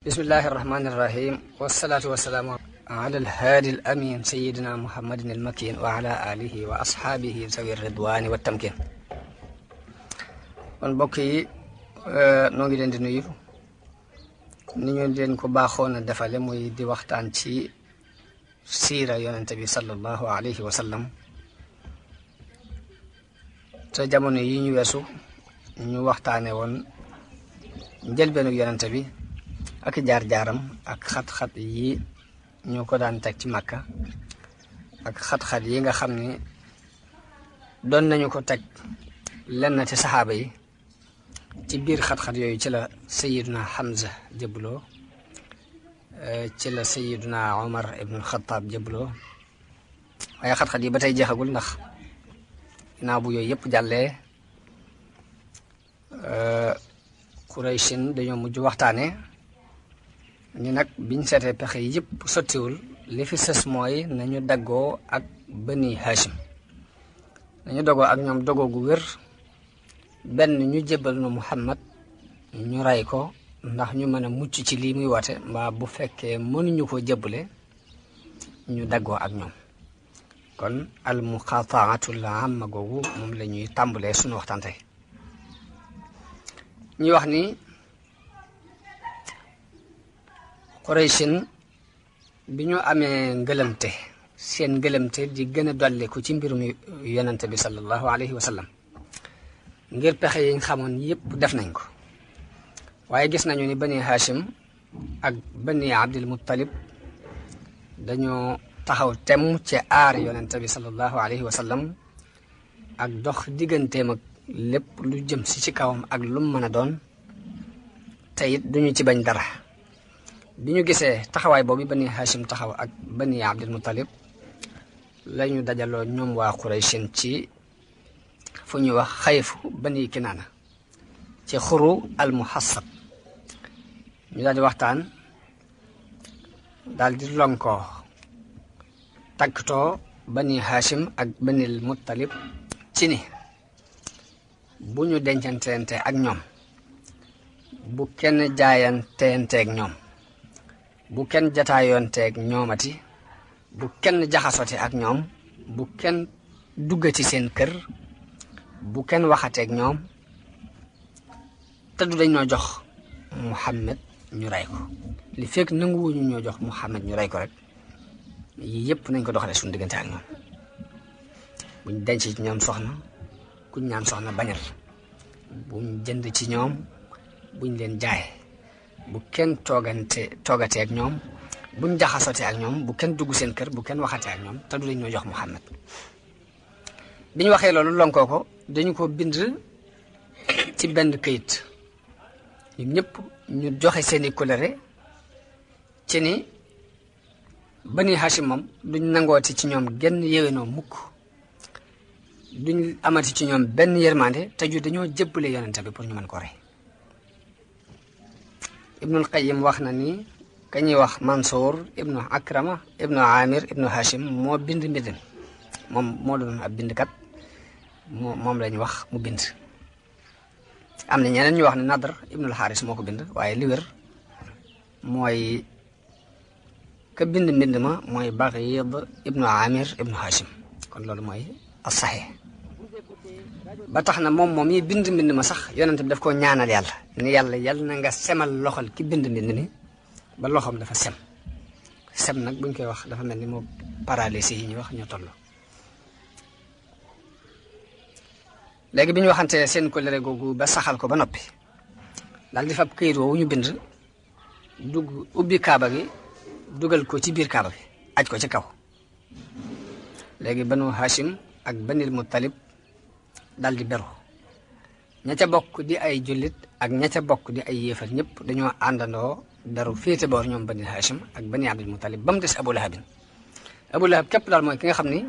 bismillahi irrahmani irrahim wasalaatu wasalaamu ala alhaadi al amin sayidina muhammadin al makin wa ala alihi wa ashaabihi zawi ridwani wa tamkin. kon mbokk yi noo ngi leen di nuyu ni ñu leen ko baaxoon a defale muy di waxtaan ci siira yonente bi sallallahu alayhi wa sallam te jamono yi ñu weesu ñu waxtaane woon njëlbeenu yonente bi ak jaar-jaaram ak xat-xat yi ñu ko daan teg ci Makka ak xat-xat yi nga xam ni doon nañu ko teg lenn ci saxaaba yi. ci biir xat-xat yooyu ci la sayiduna Hamza jëbloo ci la sayiduna Omar ibnul Xataab jëbloo waaye xat-xat yi ba tey jeexagul ndax ginnaaw bu yooyu yëpp jàllee Qurayshin dañoo mujj waxtaane ni nag biñ seetee pexe yëpp sottiwul li fi sës mooy nañu daggoo ak Bani Hashim nañu dogoo ak ñoom dogoo gu wér benn ñu jébbal nu Muhammad ñu ray ko ndax ñu mën a mucc ci lii muy woote mbaa bu fekkee mënuñu ko jébbale ñu daggoo ak ñoom kon al muqataatul amma googu moom la ñuy tàmbalee suñu waxtaan tey ñuy wax ni Qurayshin bi ñu amee ngëlëmte seen ngëlëmte di gën a dolliku ci mbirum yonente bi sallallahu alayhi wa sallam ngir pexe yi nga xamoon yëpp def nañ ko waaye gis nañu ni Bani Hashim ak Bani Abdul Muttalib dañoo taxaw temm ci aar yonente bi sallallahu alayhi wa sallam ak dox digganteem ak lépp lu jëm si ci kawam ak lu mu mën a doon te it duñu ci bañ dara bi ñu gisee taxawaay boobu Bani Hashim taxaw ak Bani Abdul Muttalib lañu dajaloo ñoom waa Qurayshin ci fu ñuy wax xayfu Bani Kinaana ci xuru al muhassab ñu daal di waxtaan daal di lonkoo tàggatoo Bani Hashim ak Bani Muttalib ci ni bu ñu dencanteente ak ñoom bu kenn jaayanteeg ñoom bu kenn jataayoonteeg ñoomati bu kenn jaxasoti ak ñoom bu kenn duggati seen kër bu kenn waxateeg ñoom te du dañ ñoo jox Muhammad ñu rey ko li fekk nanguwuñu ñoo jox Muhammad ñu rey ko rek yii yëpp nañ ko doxalee suñu diggante ak ñoom buñ denc ci ñoom soxna kuñ ñaan soxna bañal buñ jënd ci ñoom buñ leen jaay bu kenn toogatee ak ñoom buñ jaxasotee ak ñoom bu kenn dugg seen kër bu kenn waxatee ak ñoom te du dañ ñoo jox Muhammad bi ñu waxee loolu lonkoo ko dañu ko bind ci benn këyit ñun ñëpp ñu joxe seeni colère ci ni Bani Hashim moom duñ nangooti ci ñoom genn yéwénoo mukk duñ amati ci ñoom benn yërmande te ju dañoo jëbbale yonente bi pour ñu mën ko rey Ibnul Qayyim wax na ni ka ñuy wax Mansour ibnu Akrama ibnu Amir ibnu Hashim moo bind mbind moom moo doon ab bindkat moom lañu wax mu bind am na ñeneen ñu wax ne Nadr ibnul Haris moo ko bind waaye li wér mooy ka bind mbind ma mooy Baghid ibnu Amir ibnu Hashim kon loolu mooy as-sahih ba tax na moom yi bind mbind ma sax yonente bi daf koo ñaanal yàlla ni yàlla na nga semal loxol ki bind mbind mi ba loxoom dafa sem nag buñ koy wax dafa mel ni moo paralysie yi ñuy wax ñoo tolloo léegi bi ñu waxante seen kóllëre googu ba saxal ko ba noppi daal di fab këyit woowu ñu bind ubbi kaaba gi dugal ko ci biir kaaba gi aj ko ci kaw léegi Banu Hashim ak Banil Muttalib daal di beru ña ca bokk di ay jullit ak ña ca bokk di ay yéefar ñëpp dañoo àndandoo beru féete boor ñoom Bani Hashim ak Bani Abdul Muttalib ba mu des Abu Lahabin Abu Lahab képp daal mooy ki nga xam ni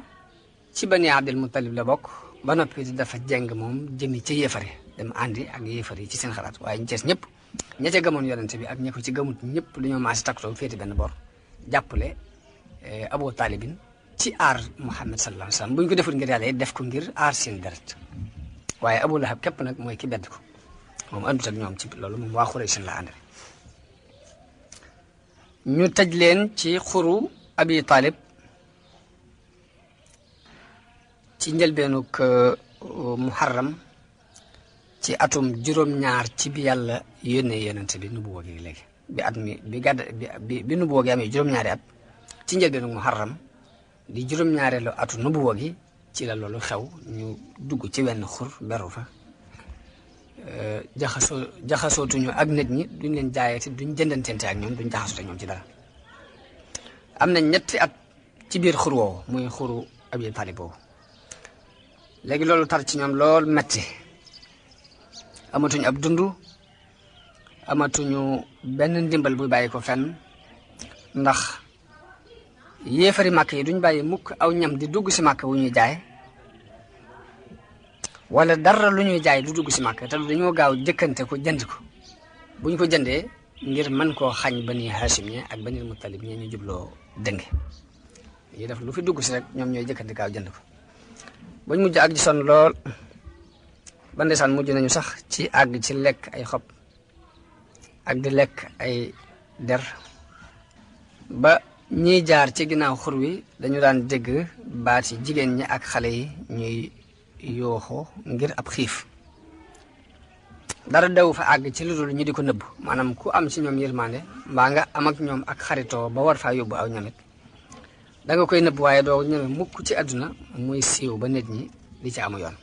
ci Bani Abdul Muttalib la bokk ba noppi dafa jeng moom jëmi ca yéefar yi dem àndi ak yéefar yi ci seen xalaat waaye ñu cees ñëpp ña ca gëmoon yonente bi ak ña ko ci gëmut ñëpp dañoo maasi takkatoo féete benn bor jàppale Abu Talibin ci aar Muhammad sallallahu alayhi wa sallam bu ñu ko deful ngir yàlla def ko ngir aar seen deret waaye Abu Lahab képp nag mooy ki bedd ko moom àndut ak ñoom ci loolu moom waa Quraysh la àndal ñu tëj leen ci xuru Abi Talib ci njëlbeenug muharram ci atum juróom-ñaar ci bi yàlla yónnee yonent bi nubuwa gi léegi bi at mi bi nubuwa gi amee juróom-ñaari at ci njëlbeenug muharram di juróom-ñaareelu atu nubuwa gi ci la loolu xew ñu dugg ci wenn xur beru fa jaxasootuñu ak nit ñi duñ leen jaayati duñ jëndantente ak ñoom duñ jaxasoote ñoom ci dara am na ñetti at ci biir xur woowu muy xuru Abi Talib boobu léegi loolu tar ci ñoom lool metti amatuñu ab dund amatuñu benn ndimbal buy bàyyi ko fenn ndax yéefari màkk yi duñ bàyyi mukk aw ñam di dugg si màkk wu ñuy jaay wala dara lu ñuy jaay du dugg si màkk te dañoo gaaw jëkkante ko jënd ko bu ñu ko jëndee ngir mën koo xañ Bani Hashim ñe ak Bani Muttalib ñe ñu jubloo dënge yi def lu fi dugg si rek ñoom ñooy jëkkante gaaw jënd ko bañ mujj àgg ci sonn lool ba ndeysaan mujj nañu sax ci àgg ci lekk ay xob ak di lekk ay der ba ñiy jaar ci ginnaaw xur wi dañu daan dégg baati jigéen ñi ak xale yi ñuy yooxoo ngir ab xiif dara daw fa àgg ci lu dul ñu di ko nëbb maanaam ku am ci ñoom yërmande mbaa nga am ak ñoom ak xaritoo ba war faa yóbbu aw ñamit da nga koy nëbb waaye doo ñeme mukk ci àdduna muy siiw ba nit ñi di ci amu yoon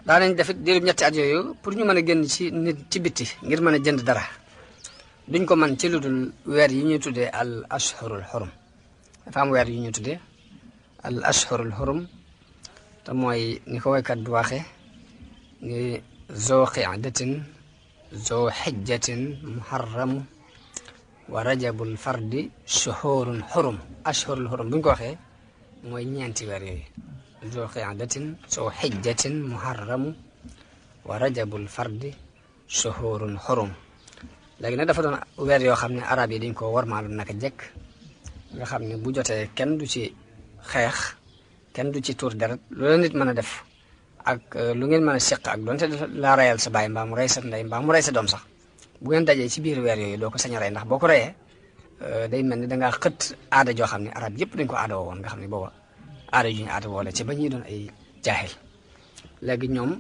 daanañ defit diirub ñetti at yooyu pour ñu mën a génn ci nit ci bitti ngir mën a jënd dara duñ ko man ci lu dul weer yi ñuy tuddee al ashhurul xurum dafa am weer yi ñuy tuddee al ashhurul xurum te mooy ni ko waykat bi waxee ni zoo qiadatin zoo xijjatin muharramu wa rajabul fardi shuhurun xurum ashhurul xurum bu ñu ko waxee mooy ñeenti weer yooyu zoo qiadatin zoo xijjatin muharramu wa rajabul fardi shuhurun xurum léegi nag dafa doon weer yoo xam ne arab yi dañ ko warmaalu naka jekk nga xam ne bu jotee kenn du ci xeex kenn du ci tuur deret lu la nit mën a def ak lu ngeen mën a seq ak doonte laa reyal sa baay mbaa mu rey sa ndey mbaa mu rey sa doom sax bu ngeen dajee ci biir weer yooyu doo ko sañ a rey ndax boo ko reyee day mel ni dangaa xët aada joo xam ne arab yëpp dañ ko aada woon nga xam ne booba aada ju ñu aada woole ci ba ñuy doon ay jaahil léegi ñoom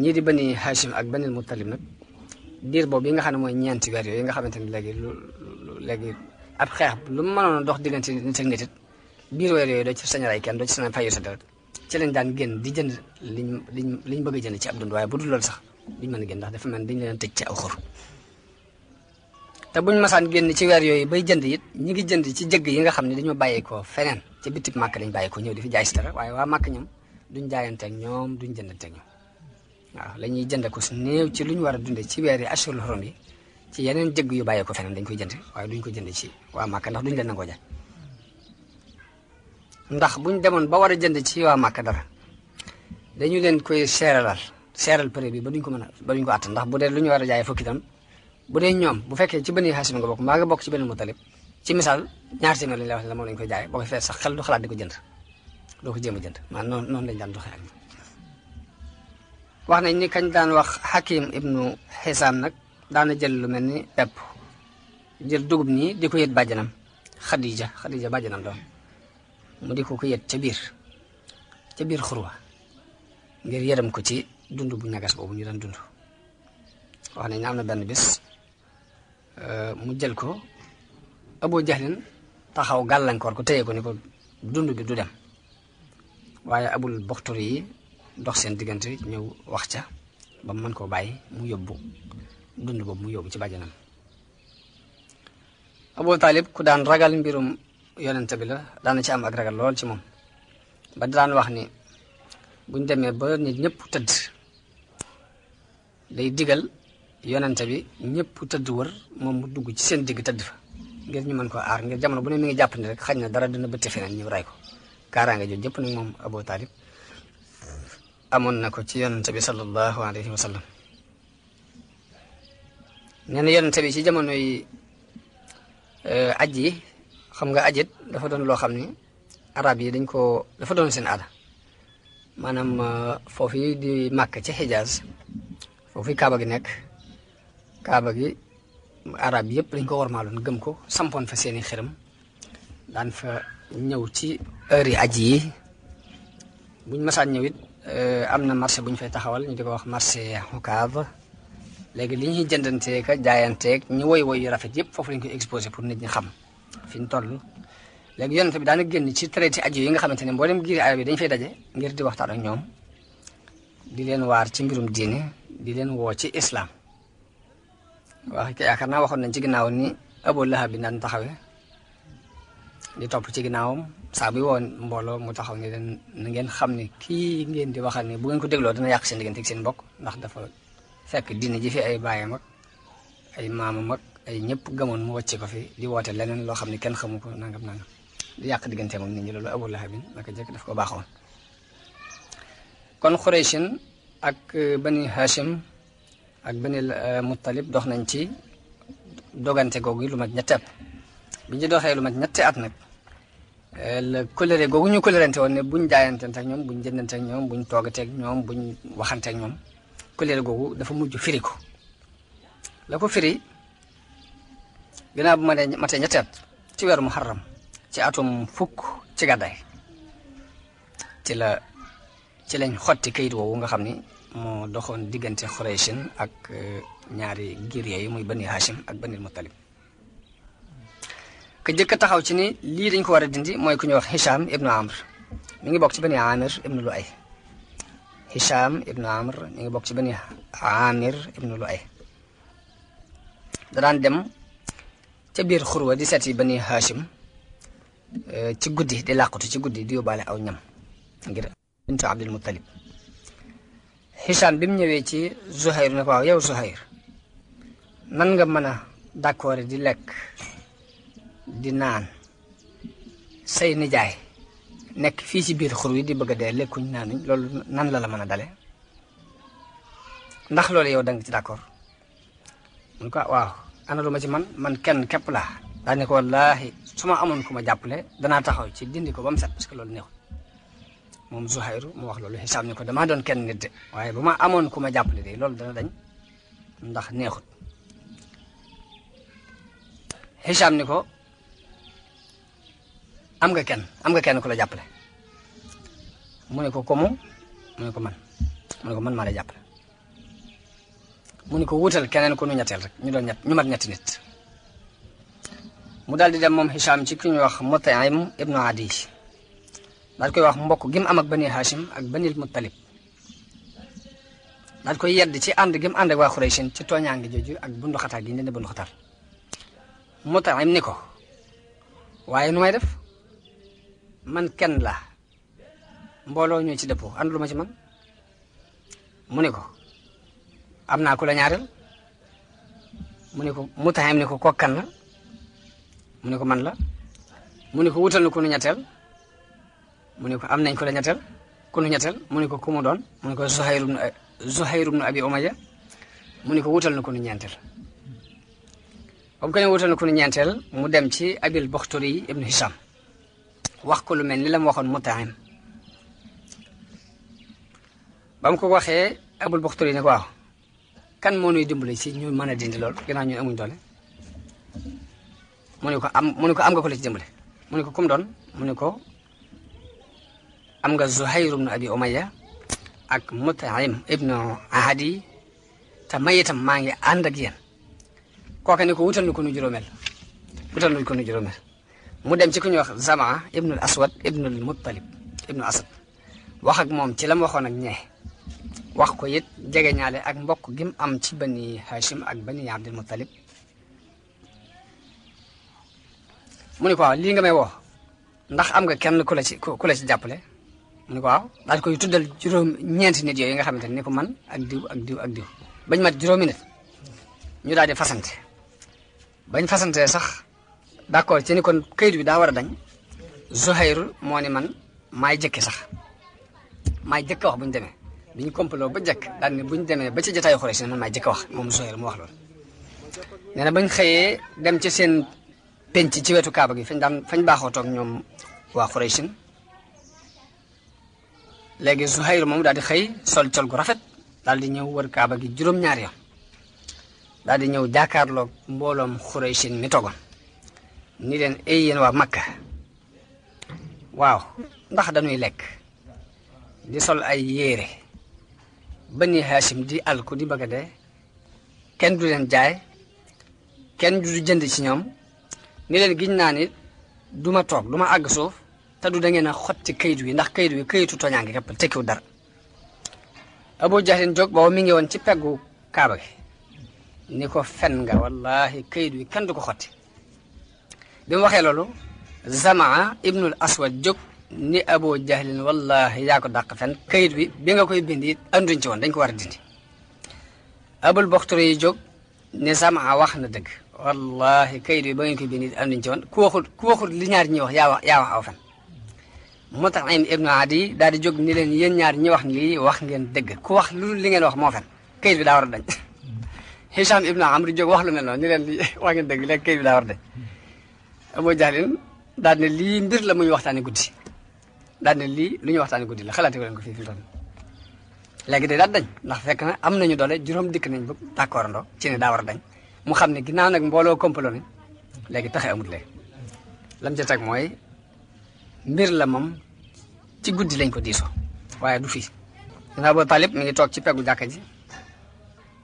ñii di Bani Hashim ak Bani Muttalib nag diir boobu yi nga xam ne mooy ñeenti weer yooyu nga xamante ne léegi ab xeex lu mu mënoon a dox diggante nit ak nit it biir weer yooyu doo ci sañ a rey kenn doo ci sañ a fayu sa deret ci lañ daan génn di jënd liñ bëgg a jënd ci ab dund waaye bu dul loolu sax duñ mën a génn ndax dafa mel dañ leen tëj ci aw xur te buñ masaan génn ci weer yooyu bay jënd it ñi ngi jënd ci jëgg yi nga xam ne dañoo bàyyeekoo feneen ci bitib màkk lañ bàyyeekoo ñëw di fi jaay si dara waaye waa màkk ñoom duñ jaayanteeg ñoom duñ jëndanteeg ñoom waaw la ñuy jënd ko su néew ci lu ñu war a dundee ci weer yi ashurul xurum yi ci yeneen jëgg yu bàyyeekoo feneen dañ koy jënd waaye duñ ko jënd ci waa màkk ndax duñ leen nangoo jaay ndax buñ demoon ba war a jënd ci waa màkk dara dañu leen koy seeral prix bi ba duñ ko àtt ndax bu dee lu ñu war a jaay fukki tam bu dee ñoom bu fekkee ci Bani Hashim nga bokk mbaa nga bokk ci Bani Muttalib ci misaal ñaar téeméer lañ la wax ne la moom lañ koy jaay boo ko fee sax xel du xalaat di ko jënd doo ko jéem a jënd maanaam noonu lañ daan doxee ak ñoom wax nañ ni kañ daan wax Hakim ibnu Xisaam nag daana jël lu mel ni pepp jël dugub nii di ko yët bàjjanam Xadija bàjjanam doon mu di ko yët ca biir xurwa ngir yërëm ko ci dund bu ñagas boobu ñu daan dund wax nañ ne am na benn bis mu jël ko Abu Jahlin taxaw gàllankoor ko téye ko ni ko dund bi du dem waaye Abul Buxturi yi dox seen diggante ñëw wax ca ba mu mën koo bàyyi mu yóbbu dund boobu mu yóbbu ci bàjjanam Abu Talib ku daan ragal mbirum yonent bi la daana ci am ak ragal lool ci moom ba daan wax ni buñ demee ba nit ñëpp tëdd day digal yonent bi ñëpp tëdd wër moom mu dugg ci seen digg tëdd fa ngir ñu mën koo aar ngir jamono bu ne mi ngi jàpp ni rek xañ na dara dina bëtte feneen ñu ray ko kaaraange jooju jëpp nag moom Abu Talib amoon na ko ci yonent bi sallallahu alayhi wa sallam nee na yonent bi ci jamono yi aj yi xam nga ajit dafa doon loo xam ni arab yi dafa doon seen aada maanaam foofu yi di Màkk ci Xijaaz foofu kaaba gi nekk kaaba gi arab yëpp dañ ko warmaaloon gëm ko sampoon fa seeni xërëm daan fa ñëw ci heure yi aji yi buñ masaan ñëw it am na marché bu ñu fay taxawal ñu di ko wax marché Xukaab léegi li ñuy jëndanteeg ak jaayanteeg ñu woy yu rafet yëpp foofu lañ koy exposé pour nit ñi xam fi ñu toll léegi yonent bi daana génn ci traité aju yi nga xamante ne mboolem giiri arab yi dañ fay daje ngir di waxtaan ak ñoom di leen waar ci mbirum diine di leen woo ci islam wax yaakaar naa waxoon nañ ci ginnaaw ni Abu Lahab bi daan taxawee di topp ci ginnaawam saa buy woon mbooloo mu taxaw ni leen na ngeen xam ne kii ngeen di waxal ni bu ngeen ko dégloo dana yàq seen diggante ak seen mbokk ndax dafa fekk diine ji fi ay baayam ak ay maamam ak ay ñëpp gëmoon mu wàcce ko fi di woote leneen loo xam ne kenn xamu ko nangam di yàq diggante moom nit ñi loolu Abu Lahab bi naka jëkk daf ko baaxoon kon Xurayshin ak bani Hashim ak bani Muttalib dox nañ ci dogante googu lu mat ñetti at bi ñu doxee lu mat ñetti at nag la colère googu ñu colérante woon ne buñ jaayanteeg ñoom buñ jëndanteeg ñoom buñ toogateeg ñoom buñ waxanteeg ñoom colère googu dafa mujj firi ko la ko firi ginnaaw bu ma nee matee ñetti at ci weeru Muharram ci atum fukk ci gàddaay ci lañ xotti kayit woowu nga xam ni moo doxoon diggante Xurayshin ak ñaari giir yooyu muy bani Hashim ak bani Muttalib ka jëkk a taxaw ci ni lii dañ ko war a dindi mooy ku ñuy wax Hisham ibnu Amr mi ngi bokk ci bani Amir ibnu Luay Hisham ibnu Amr mi ngi bokk ci bani Amir ibnu Luay da daan dem ca biir xurwa di seeti bani Hashim ci guddi di làqutu ci guddi di yóbbaale aw ñam ngir bintu Abdul Muttalib Hisham bi mu ñëwee ci Zuhayr ne ko waaw yow Zuhayr nan nga mën a d'accord di lekk di naan say nijaay nekk fii ci biir xur wi di bëgg a dee lekkuñ naanuñ loolu nan la mën a dale ndax loolu yow da nga ci d'accord mun ko waaw ana lu ma ci man kenn képp laa daa ne ko wallaahi su ma amoon ku ma jàppale danaa taxaw ci dindi ko ba mu set parce que loolu neexul moom Zuhayru mu wax loolu Hisham ne ko damaa doon kenn nit de waaye bu ma amoon ku ma jàppale de loolu dana dañ ndax neexut Hisham ni ko am nga kenn ku la jàppale mu ne ko komu mu ne ko man maa lay jàppale mu ne ko wutal keneen ku nu ñetteel rek ñu mat ñetti nit mu daal di dem moom Hisham ci ki ñuy wax Mut'im ibnu Adi daal koy wax mbokk gi mu am ak bani Hashim ak bani Muttalib daal koy yedd ci ànd gi mu ànd ak waa Xurayshin ci tooñaange jooju ak bundu xataal gi ñu leen di bundu xataal Mut'im ni ko waaye nu may def man kenn la mbooloo ñoo ci dëppoo ànd lu ma ci man mu ne ko am naa ku la ñaareel mu ne ko Mut'im ni ko kokkan la mu ne ko man la mu ne ko wutal na ku nu ñetteel mu ne ko am nañ ko la ñetteel ku nu ñetteel mu ne ko ku mu doon mu ne ko Zuhayr ibn Abi Umayya mu ne ko wutal na ku nu ñeenteel ba mu ko ne wutal na ku nu ñeenteel mu dem ci Abil Bakhtari ibn Hisham wax ko lu mel ni la mu waxoon Mut'im ba mu ko waxee Abul Bakhtari ne ko waaw kan moo nuy dimbali ci ñu mën a dindi loolu ginnaaw ñun amuñ doole mu ne ko am nga ko la ci dimbale mu ne ko kum doon mu ne ko am nga Zuhayr ibn Abi Umayya ak Mut'im ibn Adi te may itam maa ngi ànd ak yéen kooka ne ko wutal nu ko nu juróomeel mu dem ci ku ñuy wax Zamaa ibn al-Aswad ibn al-Muttalib ibn Asad wax ak moom ci la mu waxoon ak ñee wax ko it jege ñaale ak mbokk gi mu am ci bani Hashim ak bani Abdul Muttalib mu ne ko waaw lii nga may woo ndax am nga kenn ku la ci jàppale mu ne ko waaw daal koy tuddal ñeenti nit yooyu nga xamante ne ko man ak diw bañ mat juróomi nit ñu daal di fasante bañ fasante sax d'accord ci ni kon kayit bi daa war a dañ Zuhayr moo ni man maay jëkke sax maay jëkk wax bu ñu demee bi ñu complot ba jëkk daal ne bu ñu demee ba ci jotaayu Xuraysh man maay jëkk wax moom Zuhayr mu wax loolu nee na bañ xëyee dem ci seen penc ci wetu Kaaba gi fañ baaxoo toog ñoom waa Xuraysh léegi Zuhayr moom daal di xëy sol col gu rafet daal di ñëw wër Kaaba gi juróom-ñaari yoon daal di ñëw jàkkaarloog mbooloom Xuraysin mi toogoon ni leen ay yéen waa Makka waaw ndax dañuy lekk di sol ay yére Bani Hashim di alku di bëgg a dee kenn du leen jaay kenn du jënd ci ñoom ni leen giñ naa ni du ma toog du ma àgg suuf te du da ngeen a xotti kayit wi ndax kayit wi kayitu toñaa ngi képp tekkiw dara Abu Jahlin jóg boobu mi ngi woon ci peggu Kaaba gi ni ko fen nga wallahi kayit wi kenn du ko xotti bi mu waxee loolu Zamaa ibnul Aswad jóg ni Abu Jahlin wallahi yaa ko dàq fen kayit wi bi nga koy bind it anduñ ci woon dañ ko war a dindi Abul Baxtari yi jóg ne Zamaa wax na dëgg wallahi kayit wi ba ngeen koy bind it anduñ ci woon ku waxul li ñaar ñi wax yaa wax aw fen Mut'im ibnu Adi daal di jóg ni leen yéen ñaar ñi wax lii wax ngeen dëgg ku wax lu li ngeen wax moo fen kayit bi daa war a dañ Hisham ibnu Amr jóg wax lu mel noonu ni leen lii wax ngeen dëgg léegi kayit bi daa war a dañ Abu Jahlin daal ne lii mbir la muy waxtaane guddi daal ne lii lu ñuy waxtaane guddi la xalaate ko leen ko fii fi mu toll léegi day daal dañ ndax fekk na am nañu doole juróom dikk nañ ba d'accord andoo ci ne daa war a dañ mu xam ne ginnaaw nag mbooloo complot nañ léegi taxe amut léegi lam ca teg mooy mbir la moom ci guddi lañ ko diisoo waaye du fii dina Abu Talib mi ngi toog ci peggu jàkka ji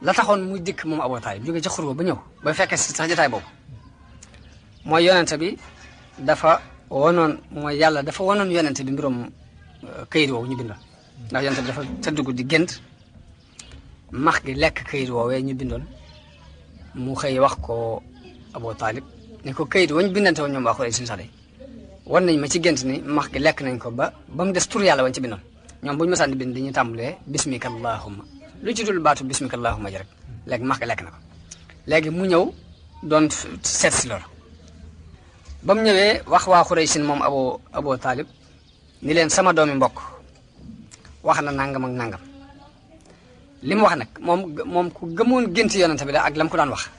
la taxoon muy dikk moom Abu Talib jóge ci xurwa ba ñëw ba fekkee si sax jotaay boobu mooy yonente bi dafa wonoon mooy yàlla dafa wonoon yonente bi mbirum këyit woowu ñu bindoon ndax yonente bi dafa tëdd guddi gént max gi lekk këyit woowee ñu bindoon mu xëy wax ko Abu Talib ni ko këyit wañ bindante woon ñoom waa Xuraysh suñu sax wan nañ ma ci gént ni max gi lekk nañ ko ba mu des tur yàlla wañ ci bindoon ñoom bu ñu mësaan di bind dañuy tàmbalee bismika allahumma lu ci dul baatu bismika allahumma ji rek léegi max gi lekk na ko léegi mu ñëw doon seet si loolu ba mu ñëwee wax waa Xuraysin moom Abu Talib ni leen sama doomi mbokk wax na nangam ak nangam li mu wax nag moom ku gëmoon gént yonente bi la ak lam ko daan wax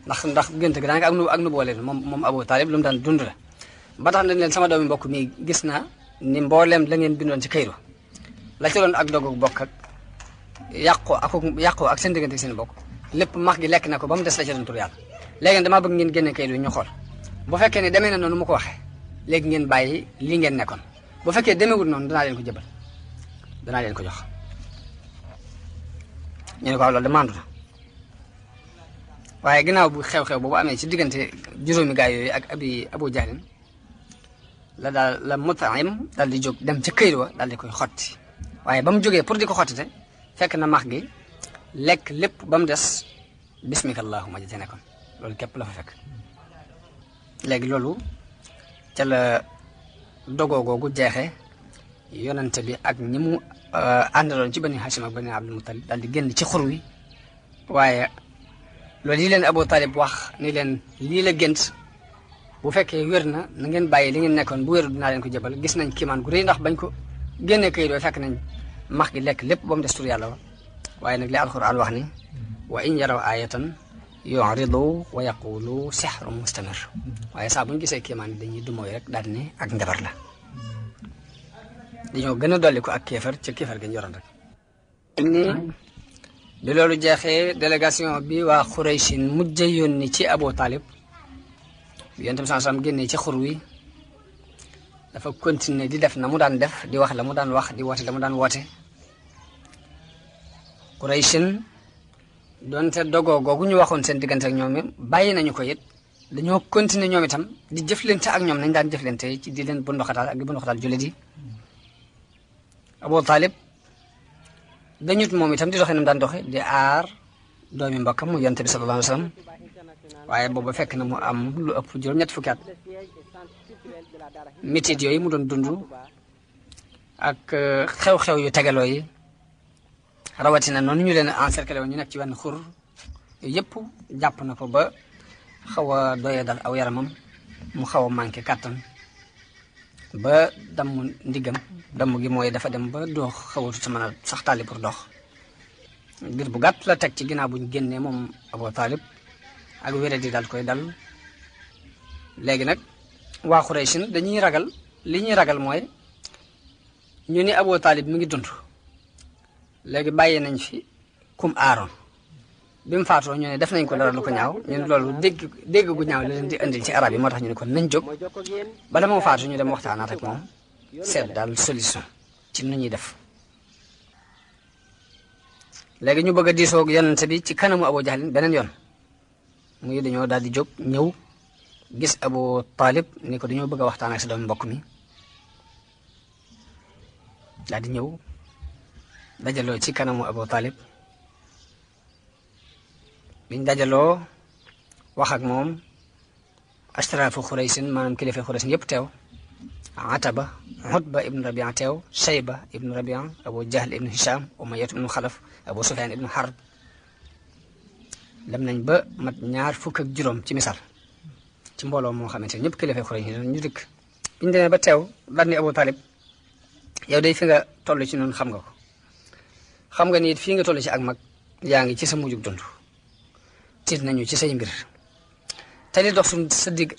ndax gént gi daanaka ak nu boole moom Abu Talib lu mu daan dund la ba tax nañ leen sama doomi mbokk mi gis na ni mbooleem la ngeen bindoon ci kayru la ci doon ak dogu bokk ak yàqoo ak seen diggante seen bokk lépp max gi lekk na ko ba mu des la ci doon tur yàlla léegi damaa bëgg ngeen génne kayru ñu xool bu fekkee ne demee na noonu mu ko waxee léegi ngeen bàyyi li ngeen nekkoon bu fekkee demeewul noonu danaa leen ko jëbal danaa leen ko jox ñu ne ko loolu de mandu na waaye ginnaaw bu xew-xew boobu amee ci diggante juróomi gaay yooyu ak Abu Jahlin la Mut'im daal di jóg dem ca këyit wa daal di koy xotti waaye ba mu jógee pour di ko xottite fekk na max gi lekk lépp ba mu des bismika allahumma ji ca nekkoon loolu képp la fa fekk léegi loolu ca la dogoo googu jeexee yonente bi ak ñi mu àndaloon ci Bani Hashim ak Bani Abdul Muttalib daal di génn ci xur wi waaye loolu yi leen Abu Talib wax ni leen lii la gént bu fekkee wér na ngeen bàyyi li ngeen nekkoon bu wéru dinaa leen ko jëbal gis nañ kiimaan gu rëy ndax bañ ko génnee kayit fekk nañ max gi lekk lépp ba mu des tur yàlla wa waaye nag li alquran wax ni wa in yaraw ayatan yuridu wa yaqulu sihrun mustamir waaye saa bu ñu gisee kiimaan dañuy dumooy rek daal di ne ak njabar la dañoo gën a dolli ko ak kéefar ca kéefar gi ñu yoroon rek ni bi loolu jeexee délégation bi waa Xuraysin mujj yónni ci Abu Talib yonent bi sallallahu alayhi wasallam génnee ci xur wi dafa continuer di def na mu daan def di wax la mu daan wax di woote la mu daan woote Xuraysin doonte dogoo googu ñu waxoon seen diggante ak ñoom bàyyi nañu ko it dañoo continuer ñoom itam di jëflante ak ñoom nañ daan jëflante ci di leen bunduxataal ak di bunduxataal jullit yi Abu Talib dañut moom itam di doxee nam daan doxe di aar doomi mbokkam mu yonent bi sallallahu alayhi wasallam waaye boobu fekk na mu am lu ëpp juróom-ñett fukki at métit yooyu mu doon dund ak xew-xew yu tegaloo yi rawatina noonu ñu leen encerclé woon ñu nekk ci wenn xur yooyu yëpp jàpp na ko ba xaw a doyee dal aw yaramam mu xaw a manqué kàttan ba damm ndiggam damm gi mooy dafa dem ba doox xawatu sa mën a sax tàlli pour dox ngir bu gàtt la teg ci ginnaaw buñ génnee moom Abu Talib ak wéré di dal koy dal léegi nag waa Xuraysin dañuy ragal li ñuy ragal mooy ñu ni Abu Talib mi ngi dund léegi bàyyi nañ fi kum aaroon bi mu faatoo ñu ne def nañ ko dara lu ko ñaaw ñu ne loolu dégg gu ñaaw la leen di indil ci arab yi moo tax ñu ne kon nañ jóg bala moo faatu ñu dem waxtaanaat ak moom seet daal solution ci nu ñuy def. léegi ñu bëgg a diisoo ak yonent bi ci kanamu Abu Jahlin beneen yoon muy dañoo daal di jóg ñëw gis Abu Talib ni ko dañoo bëgg a waxtaan ak sa doomu mbokk mi daal di ñëw dajaloo ci kanamu Abu Talib biñ dajaloo wax ak moom ashraafu Xuraysin maanaam kilifa Xuraysin yëpp teew Ataba Utba ibn Rabia teew Shayba ibn Rabia Abu Jahl ibn Hisham Umayyah ibn Xalaf Abu Sufyan ibn Harb dem nañ ba mat 25 ci misaal ci mbooloo moo xamante ne ñëpp kilifa Xuraysin ñu dikk biñ demee ba teew daal ni Abu Talib yow day fi nga toll ci noonu xam nga ko xam nga ni fii nga toll ci ak mag yaa ngi ci sa mujjug dund tiit nañu ci say mbir te li dox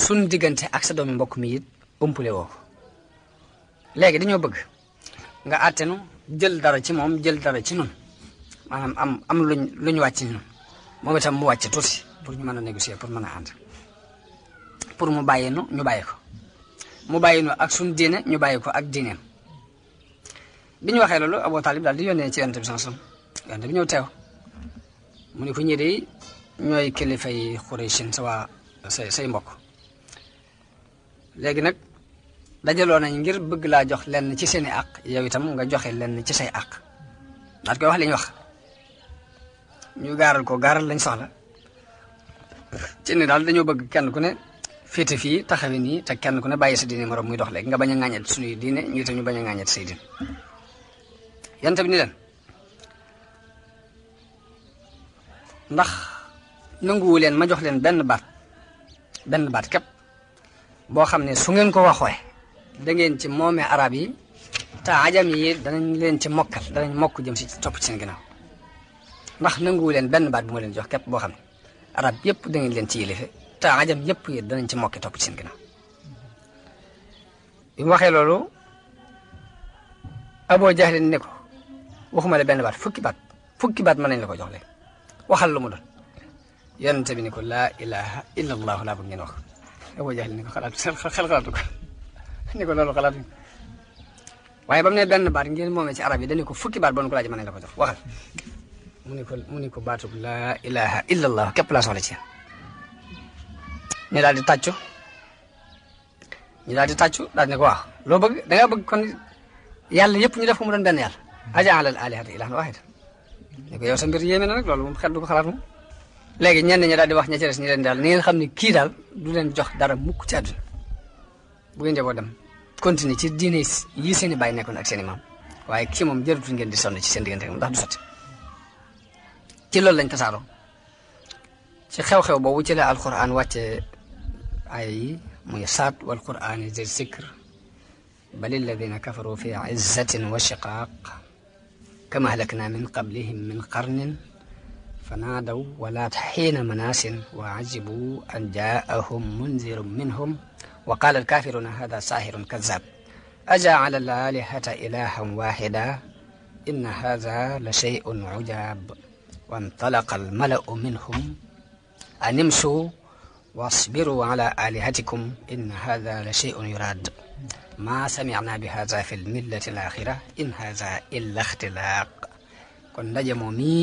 suñ diggante ak sa doomi mbokk mi it umpule woo léegi dañoo bëgg nga àttenu jël dara ci moom jël dara ci nun maanaam am luñ wàcc ci nun moom itam mu wàcc tuuti pour ñu mën a négocier pour mën a ànd pour mu bàyyi nu ñu bàyyi ko mu bàyyi nu ak suñ diine ñu bàyyi ko ak diineem bi ñu waxee loolu Abu Talib daal di yónnee ci yonent bi sallallahu alayhi wasallam yonent bi ñëw teew mu ne ko ñii de ñooy kilifay Xuraysin say mbokk léegi nag dajaloo nañ ngir bëgg laa jox lenn ci seeni àq yow itam nga joxe lenn ci say àq daal koy wax li ñu wax ñu gaaral lañ soxla ci ni daal dañoo bëgg kenn ku ne féete fii taxawe nii te kenn ku ne bàyyi sa diine morom muy dox léegi nga bañ a ŋàññet suñuy diine ñu itam ñu bañ a ŋàññet say diine yonent bi ni leen ndax nanguwu leen ma jox leen benn baat képp boo xam ne su ngeen ko waxooy da ngeen ci moomee arab yi te ajam yi danañ leen ci mokkal danañ mokk jëm si topp ci seen ginnaaw ndax nanguwu leen benn baat bu ma leen jox képp boo xam ne arab yëpp da ngeen leen ci yilife te ajam yëpp yi danañ ci mokki topp ci seen ginnaaw bi mu waxee loolu Abu Jahl ne ko waxuma la benn baat fukki baat mën nañ la ko jox léegi waxal lu mu doon yonent bi ni ko laa ilaha illa allah laa bëgg ngeen wax Abu Jahl ni ko xel xalaatu ko ni ko loolu xalaatu waaye ba mu ne benn baat ngeen moomee ci arab yi dañu ko fukki baat ba nu ko laaj mën nañ la ko jox waxal mu ni ko baatu laa ilaha illa allah képp laa soxla ci ñu daal di tàccu daal ne ko waaw loo bëgg da nga bëgg kon yàlla yëpp ñu def ko mu doon benn yàlla aja'ala al-alihata ilahan wahidan ne ko yow sa mbir yéeme na nag loolu moom xel du ko xalaat moom léegi ñenn ñi daal di wax ña ca des ñi leen daal ni ngeen xam ne kii daal du leen jox dara mukk ci àdduna bu ngeen jaboo dem continuer ci diine yi seen i bàyyi nekkoon ak seen i maam waaye kii moom jërutul ngeen di sonn ci seen diggante ndax du sotti ci loolu lañ tasaaroo ci xew-xew boobu ci la alquran wàcce ay yi muy saat wal qur'ani zi zikr bal alladina kafaru fi izzatin wa shiqaq kama ahlakna min qablihim min qarnin fanaadaw walaat xiina manaasin wa ajibu an jaahum munzirun minhum wa qaala alkafiruna hada sahirun kazab ajaala alaalihata ilahan waxida inna hada la shay'un ujab wa antalaqa almalau minhum an imshu wasbiru ala alihatikum inna hada la shay'un yurad ma samicna bi hada fi lmillati alaxira in hada illa ixtilaaq kon ndaje moom mi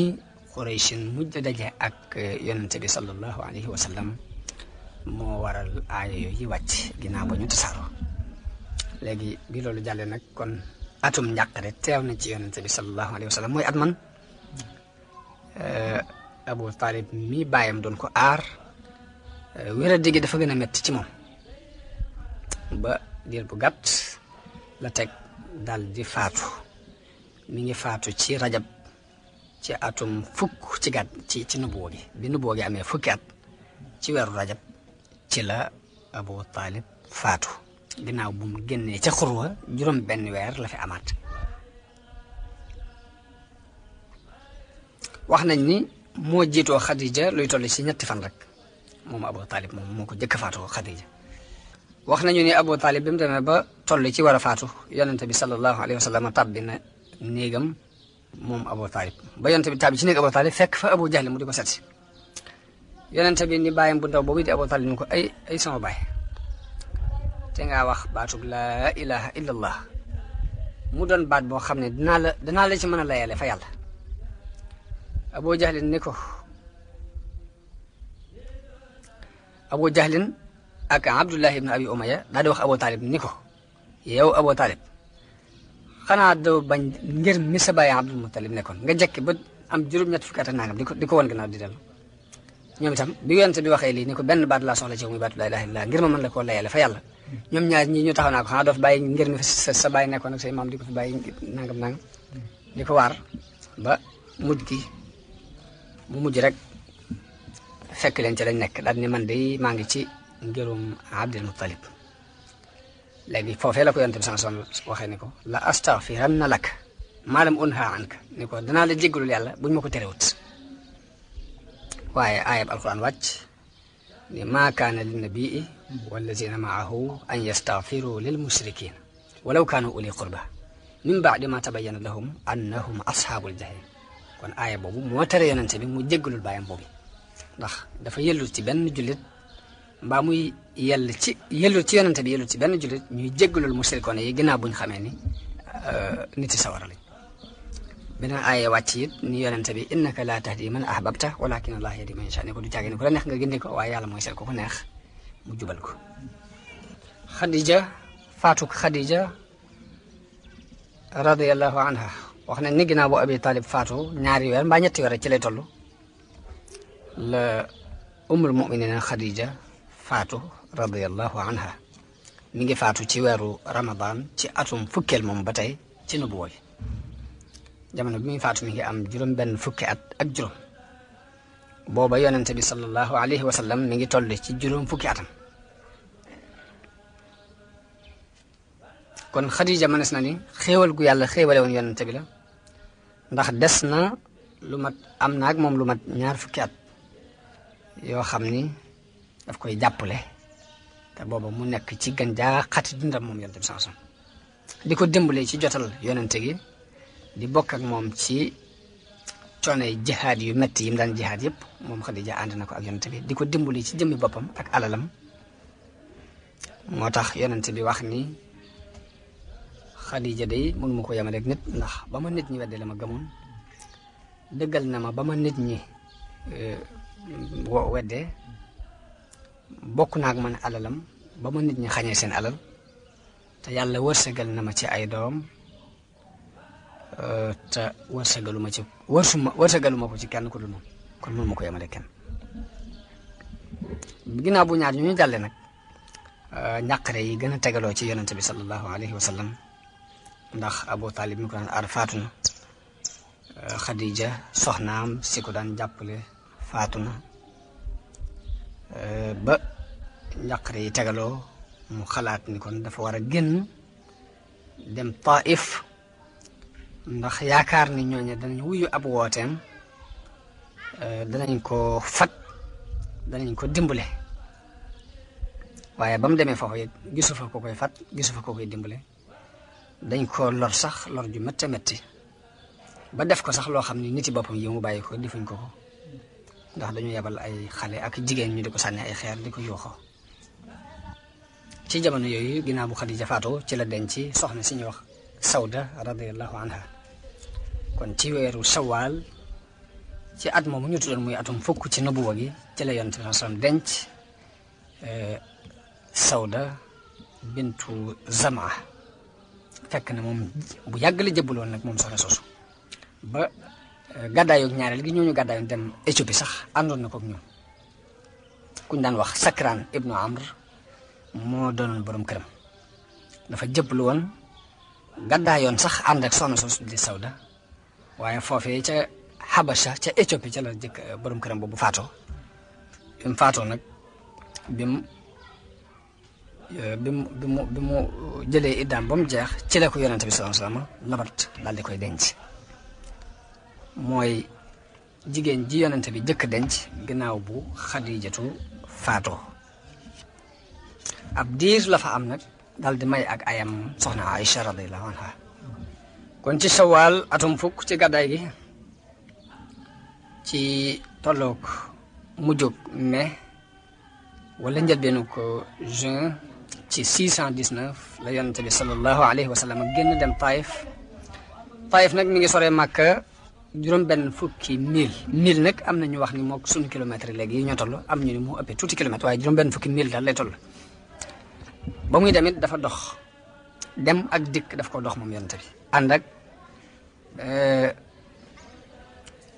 Xuraysin mujj daje ak yonente bi sallallahu alayhi wa sallam moo waral aaya yooyu wàcc ginnaaw ba ñu tasaaroo léegi bi loolu jàllee nag kon atum njàqare teew na ci yonente bi sallallahu alayhi wa sallam mooy at man Abu Talib mi bàyyam doon ko aar wéra digi dafa gën a metti ci moom ba diir bu gàtt la teg dal di faatu mi ngi faatu ci rajab ci atum fukk ci gàtt ci nubuwa gi bi nubuwa gi amee fukki at ci weeru rajab ci la Abu Talib faatu ginnaaw bu mu génnee ca xurwa juróom benn weer la fi amaat wax nañ ni moo jiitoo Khadija luy toll ci ñetti fan rek moom Abu Talib moom moo ko jëkk faatoo Khadija wax nañu ni Abu Talib bi mu demee ba toll ci war a faatu yonente bi sallallahu alayhi wa sallam tàbbi na néegam moom Abu Talib ba yonent bi tàbbi ci néeg Abu Talib fekk fa Abu Jahl mu di ko seet yonent bi ni bàyyam bu ndaw boobu di Abu Talib ni ko ay sama baay te ngaa wax baatub laa ilaha illallah mu doon baat boo xam ne danaa la ci mën a layale fa yàlla Abu Jahlin ni ko Abu Jahlin ak Abdullah ibn Abi Umayya daal di wax Abu Talib ni ko yow Abu Talib xanaa doo bañ ngir mi sa baay Abdul Muttalib nekkoon nga jekki ba am juróom-ñett fukki at ak nangam di ko wan gannaaw di dellu ñoom itam bi yonent bi waxee lii ni ko benn baat laa soxla ci yow muy baatu laa ilaaha illallaah ngir ma mën la koo layale fa yàlla ñoom ñaar ñii ñu taxaw naa ko xanaa doo fi bàyyi ngir mi sa baay nekkoon ak say maam di ko fi bàyyi nangam di ko waar ba mujj gi mu mujj rek fekk leen ci lañ nekk daal ni man de maa ngi ci ngirum Abdul Muttalib léegi foofee la ko yonent bi sanson waxee ni ko la astaghfiranna lak maa lam unha anka ni ko danaa la jéggalul yàlla buñ ma ko terewut waaye aayab alquran wàcc ni maa kaana linnabii wallazina maahu an yastaghfiru lil mushrikin walaw kaanu uli qurba min baadi ma tabayyana lahum annahum ashaabul jahim kon aaya boobu moo tere yonent bi mu jéggalul baayam boobu ndax dafa yellul ci benn jullit mbaa muy yellul ci yonent bi yellul ci benn jullit ñuy jéggalul mushrikoon yi ginnaaw buñ xamee ni nit yi sawara lañ beneen aaya wàcc it ni yonent bi innaka laa tahdi man ahbabta walakin allah yahdi man yasha ne ko du caagi ni ku la neex nga gindi ko waaye yàlla mooy seet ko ku neex mu jubal ko faatuk Khadija radiyallahu anha wax ne ni ginnaaw bu Abi Talib faatu ñaari weer mbaa ñetti weer ci lay toll la ummul muminina Khadija faatu radiyallahu anha mi ngi faatu ci weeru Ramadan ci atum fukkeel moom ba tey ci nubuwa bi jamono bi muy faatu mi ngi am juróom benn fukki at ak juróom booba yonente bi sallallahu alayhi wa sallam mi ngi toll ci juróom fukki atam kon Khadija mënees na ni xéewal gu yàlla xéewale woon yonente bi la ndax des na lu mat am naag moom lu mat ñaar fukki at yoo xam ni daf koy jàppale te booba mu nekk ci gën jaa xati dundam moom yonente bi sansom di ko dimbale ci jotal yonente gi di bokk ak moom ci coonay jihaad yu metti yi mu daan jihaad yëpp moom Khadija ànd na ko ak yonente bi di ko dimbali ci jëmmi boppam ak alalam moo tax yonente bi wax ni Khadija day mënu ma ko yemale rek nit ndax ba ma nit ñi wedde la ma gëmoon dëggal na ma ba ma nit ñi wedde bokk naa ak man alalam ba ma nit ñi xañee seen alal te yàlla wërsëgal na ma ci ay doom te wërsëgaluma ko ci kenn ku dul moom kon mënu ma ko yemale kenn ginnaaw bu ñaar ñu jàlle nag ñàqare yi gën a tegaloo ci yonente bi sallallahu alayhi wa sallam ndax Abu Talib mi ko daan aar faatu na Khadija soxnaam si ko daan jàppale faatu na ba njàqare yi tegaloo mu xalaat ni kon dafa war a génn dem Taif ndax yaakaar ni ñooñu danañ wuyu ab wooteem danañ ko fat danañ ko dimbale waaye ba mu demee foofu it gisu fa ko koy fat gisu fa ko koy dimbale dañ ko lor sax lor ju métti métti ba def ko sax loo xam ni nit yi boppam yi mu bàyyi ko defuñ ko ndax dañu yebal ay xale ak jigéen ñu di ko sànni ay xeer di ko yuuxoo ci jamono yooyu ginnaaw bu Khadija faatoo ci la denc soxna si ñuy wax Sawda radiyallahu anha kon ci weeru Shawwal ci at moomu ñu tuddoon muy atum fukk ci nubuwa gi ci la Yonent bi sallallahu alayhi wasallam denc Sawda bintu Zamaa fekk na moom bu yàgg la jëbbaloon nag moom soxna soosu ba gàddaayoog ñaareel gi ñooñu gàddaayoon dem Éthiopie sax àndoon na koog ñoom kuñ daan wax Sakran ibnu Amr moo doonoon borom këram dafa jëbbalu woon gàddaayoon sax ànd ak soxna soosu di Sawda waaye foofee ca Habasha ca Éthiopie ca la jëkk borom këram boobu faatoo bi mu faatoo nag bi mu jëlee iddaam ba mu jeex ci la ko yonente bi sallallahu alayhi wasallam labat daal di koy denc mooy jigéen ji yonente bi jëkk denc ginnaaw bu Xadijatu faatoo ab diir la fa am nag daal di may ak ayam soxna Aïcha radiyallahu anha kon ci Shawwal atum fukk ci gàddaay gi ci tolloog mujjug mai wala njëlbeenu ko juin ci 619 la yonent bi sallallahu alayhi wa sallam génn dem Taïf nag mi ngi soree Makka juróom benn fukki mil nag am na ñu wax ni mook suñu kilomètre léegi yi ñoo toll am ñu ni mu ëppee tuuti kilomètre waaye juróom benn fukki mil daal lay toll ba muy demit dafa dox dem ak dikk daf ko dox moom yonent bi ànd ak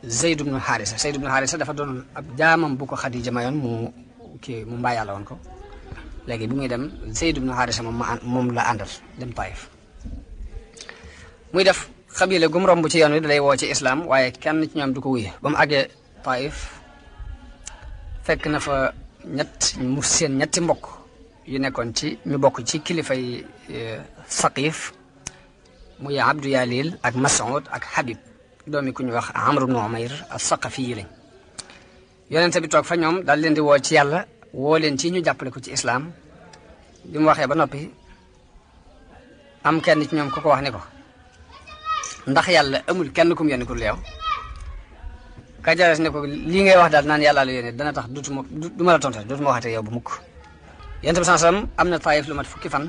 Zayd ibn Haarisa dafa doon ab jaamam bu ko Xadija mayoon mu mbaa yàlla woon ko léegi bu muy dem Zayd ibn Haarisa moom la àndal dem Taïf muy def xabila gum romb ci yoon wi dalay woo ci islam waaye kenn ci ñoom du ko wuye ba mu àggee Taïf fekk na fa seen ñetti mbokk yu nekkoon ci ñu bokk ci kilifay Saqif muy Abdu Yalil ak Mas'ud ak Habib doomi ku ñu wax Amr ibn Umayr as-Saqafi yi lañ yonente bi toog fa ñoom daal leen di woo ci yàlla woo leen ci ñu jàppale ko ci islam bi mu waxee ba noppi am kenn ci ñoom ku ko wax ni ko ndax yàlla amul kenn kum yónni ku leew kajares ne ko lii ngay wax daal naan yàlla la yónni dana tax du ma la tontal dootuma waxate yow bu mukk yonent bi sallallahu alayhi wasallam am na Taïf lu mat fukki fan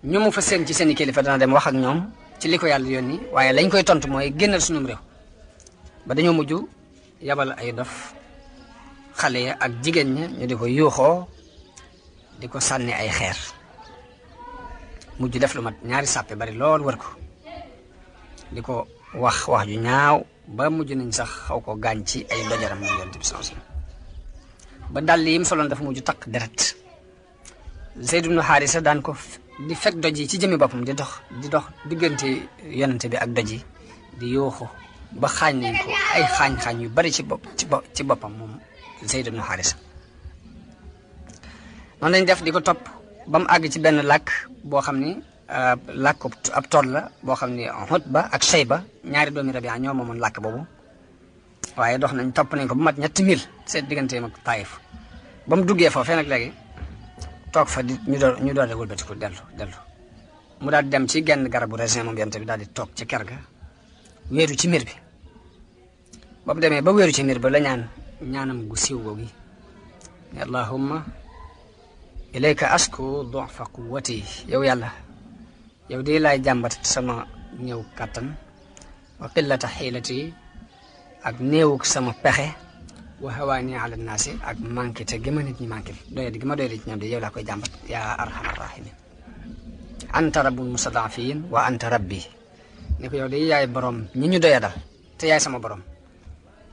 ñu mu fa seen ci seen i kilifa dana dem wax ak ñoom ci li ko yàlla yónni waaye lañ koy tontu mooy génnal sunum réew ba dañoo mujj yabal ay dof xale ya ak jigéen ña ñu di ko yuuxoo di ko sànni ay xeer mujj def lu mat ñaari sàppe bari lool wër ko di ko wax ju ñaaw ba mujj nañ sax xaw ko gaañ ci ay dojaram moom yonent bi sallallahu alayhi wasallam ba dàll yi mu soloon dafa mujj takk deret Zayd ibn Haarisa daan ko di fekk doj yi ci jëmi boppam di dox diggante yonent bi ak doj yi di yuuxu ba xaañ nañ ko ay xaañ yu bari ci boppam moom Zayd ibn Haarisa noonu lañ def di ko topp ba mu àgg ci benn làkk boo xam ni làkk ab tool la boo xam ni Utba ak Shayba ñaari doomi Rabia ñoo moomoon làkk boobu waaye dox nañ topp nañ ko bu mat 3 mil seen digganteem ak Taïf ba mu duggee foofee nag léegi toog fa ñu door a wëlbatiku dellu mu daal di dem ci genn garabu raisin moom yonent bi daal di toog ci ker ga wéeru ci miir bi ba mu demee ba wéeru ci miir ba la ñaanam gu siiw googi allahumma ilayka ashku du'fa quwwati yow yàlla yow de laay jàmbat sama néew kàttan wa qillata xiilati ak néewuk sama pexe wa hawaani ala naasi ak manqué te gi ma nit ñi manqué doyadi gi ma doyadi ci ñoom de yow laa koy jàmbat yaa arhamar rahimin anta rabbul mustadafin wa anta rabbi ne ko yow de yaay borom ñi ñu doyadal te yaay sama borom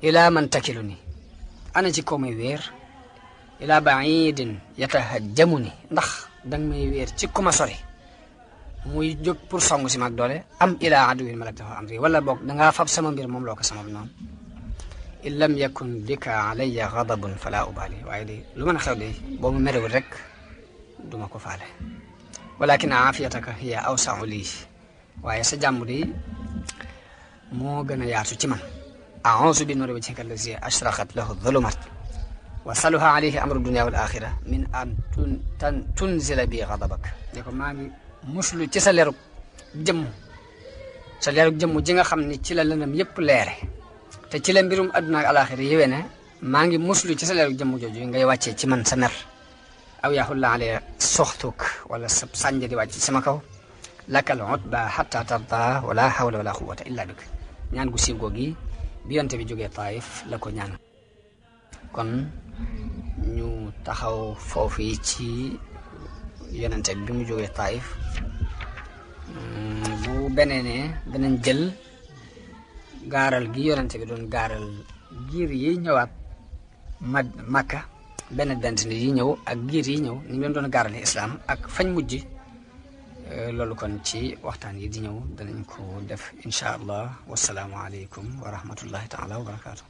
ila man takilu ni ana ci kaw may wéer ila baidin yatahajjamu ni ndax danga may wéer ci ku ma sori muy jóg pour songu si mag doole am ila aduwin malaktahu amri wala boog dangaa fab sama mbir moom loo ko sama noonu in lam yakun bika alayya ghadabun fala ubali waaye de lu mën a xew de boo mu merewul rek duma ko faale walakin aafiyataka hiya awsa'u lii waaye sa jàmm de moo gën a yaatu ci man a'uuzu bi nuuri wajhika allazi ashraqat lahu dhulumat wa saluha alayhi amru dunya wal axira min an tunzila bi ghadabak ne ko maa ngi muslu ci sa leerug jëmm ji nga xam ni ci la lëndam yépp leere te ci la mbirum adduna ak alaxira yéwee ne maa ngi muslu ci sa leerug jëmm jooju ngay wàccee ci man sa mer aw yaxulla alayya soxtuk wala sa sànja di wàcc ci sama kaw lakal utba hatta tarda wala hawla wala quwwata illa bik ñaan gu siiw googi bi yonte bi jógee Taïf la ko ñaan kon ñu taxaw foofu yi ci yonente bi mu jógee Taïf bu beneenee danañ jël gaaral gi yonente bi doon gaaral giir yi ñëwaat Makka benn yi ñëw ak giir yi ñëw ni mu leen doon gaarale islam ak fañ mujj loolu kon ci waxtaan yi di ñëw danañ ko def incha allah wasalaamu aleykum wa rahmatullahi taala wa barakaatu